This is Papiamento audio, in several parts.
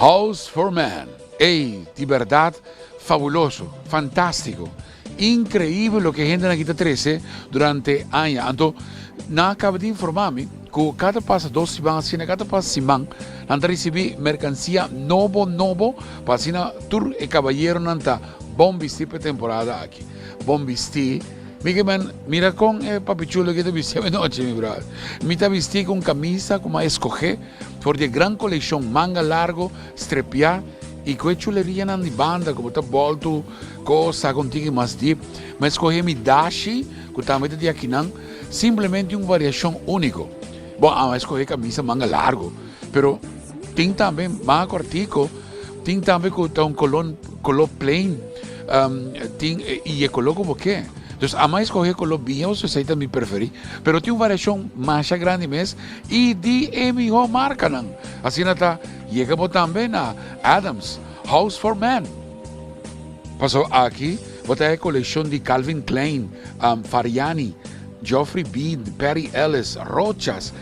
House for Men. Ey, di berdad fabuloso, fantastico, increibel loke hendenan aki ta trece durante aña. Anto, nan a caba di informa mi cu cada pasa dos siman asina, cada pasa siman, nan ta ricibi mercancia nobo nobo pa asina tur e cabayeronan ta bon bisti pa e temporada aki. Bon bisti. Mi ke men, mira con e papi chulo aki ta bisti awenochi, mi brother. Mi ta bisti cu un camisa cu mi a escoge for di e gran coleccion manga largo, strepiá y cu e chulerianan di banda cu bo ta boltu cos saca un tiki mas diep. Mi a escoge mi dashi cu tambe ta di akinan, simplemente un variacion unico. Bon, a escoge camisa manga largo, pero tin tambe manga cortico, tin tambe cu ta un colon color plain, tin y e color cu bo ke. Dus ama escoge color bieu, so esey ta mi preferi, pero tin un variacion masha grandi mes y di e miho marcanan. Asina ta yega bo tambe na Adams House for Men. Paso aki bo ta e coleccion di Calvin Klein, Fariani, Geoffrey Beene, Perry Ellis, Rochas,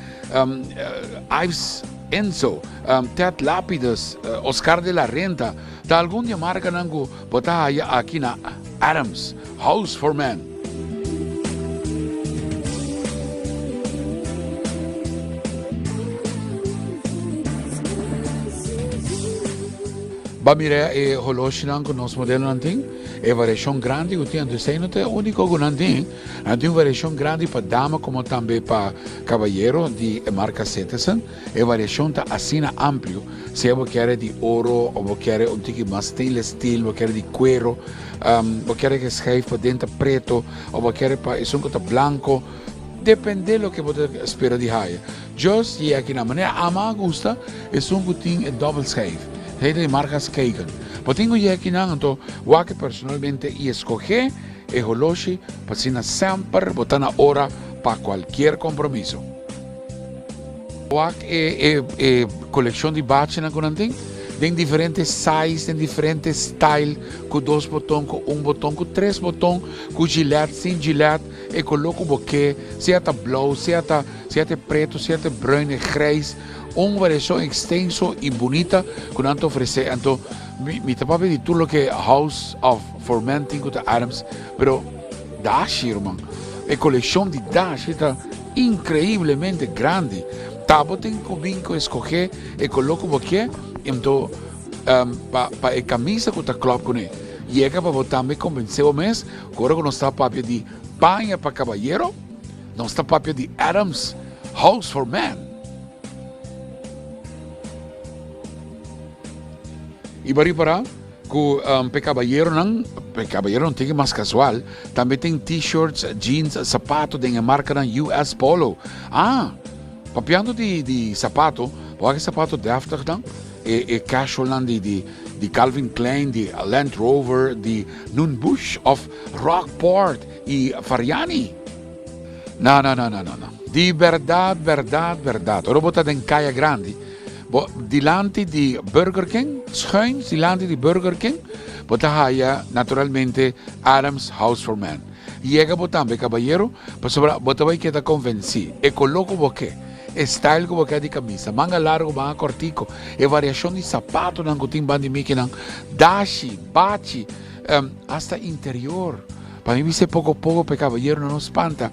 Yves Enzo, Ted Lapidus, Oscar de la Renta. Ta algun di e marcanan cu bo ta haya aki na Adams House for Men. Ba mira e holoshinan ku nos modelonan tin, e variashon grandi ku tin. Anto esei no ta e úniko ku nan tin. Nan tin un variashon grandi pa dama komo tambe pa kabayero di e marka Citizen. E variashon ta asina amplio, sea bo kere di oro o bo kere un tiki mas stainless steel, bo kere di kuero, bo kere ke schijf paden ta preto o bo kere pa esun ku ta blanko, depende loke bo ta spera di haya. Just yega aki na manera ama a gusta esun ku tin e dobbel schijf, esei ta di marka Skagen. Bo tin ku yega akinan anto wak personalmente i eskoge e holoshi pa asina semper bo ta na ora pa kualkier kompromiso. Wak e e kolekshon di bachinan ku nan tin den diferente size, den diferente style, ku dos boton, ku un boton, ku tres boton, ku gilet, sin gilet, e koló ku bo ke, sea ta blou, sea ta sea ta e pretu, sea ta e bruin, e grijs, un variashon ekstenso i bunita ku nan ta ofresé. Anto mi mi ta papia di tur loke House of For Men tin ku ta Adams, pero dashi ruman, e kolekshon di dashi ta Increiblemente grandi. Ta bo tin cu bin cu escoge e color cu bo kier y anto pa pa e camisa cu ta klop cune. Yega pa bo tambe convence bo mes cu ora cu nos ta papia di paña pa cabayero, nos ta papia di Adams House for Men. Y bo a ripara? Ku p'e kabayeronan, p'e kabayeronan tin mas kasual, tambe tin t-shirts, jeans, sapato den e markanan US Polo. Ah, papiando di di sapato, bo wak e sapato deftignan, e e casualnan di di di Calvin Klein, di Land Rover, di Noon Bush òf Rockport i Fariani. No, no, no, no, no, no. Di bèrdat, bèrdat, bèrdat, ora bo ta den Kaya Grandi, Bo dilanti di Burger King, schuin dilanti di Burger King, bo ta haya naturalmente Adams House for Men. Yega bo tambe, cabayero, pasobra bo ta bay keda convenci. E color cu bo ke, e style cu bo ke di camisa, manga largo, manga cortico, e variacion di zapatonan cu tin bandi mikinan, dashi, bachi, hasta interior. Pa mi bisa poco poco p'e cabayeronan no spanta.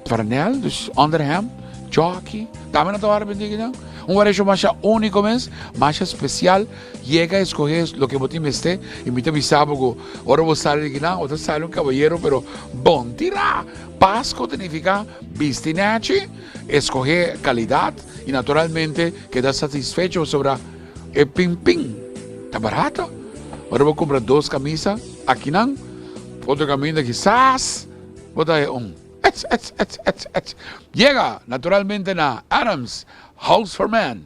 Franel, dus onderhemd, jockey, tambe nan ta wòrdu bendí kinan. Un variashon masha úniko mes, masha spesial. Yega eskohé loke bo tin mester i mi ta bisa bo ku ora bo sali di kinan, bo ta sali un kabayero pero bon tirá. Pasko ta nifiká bisti nèchi, eskohé kalidat i naturalmente keda satisfecho pasobra e pinpin ta barato. Ora bo kumpra dos kamisa akinan, otro kaminda kisas bo ta haña un. Ets, ets, ets, ets, ets. Yega naturalmente na Adams House for Men.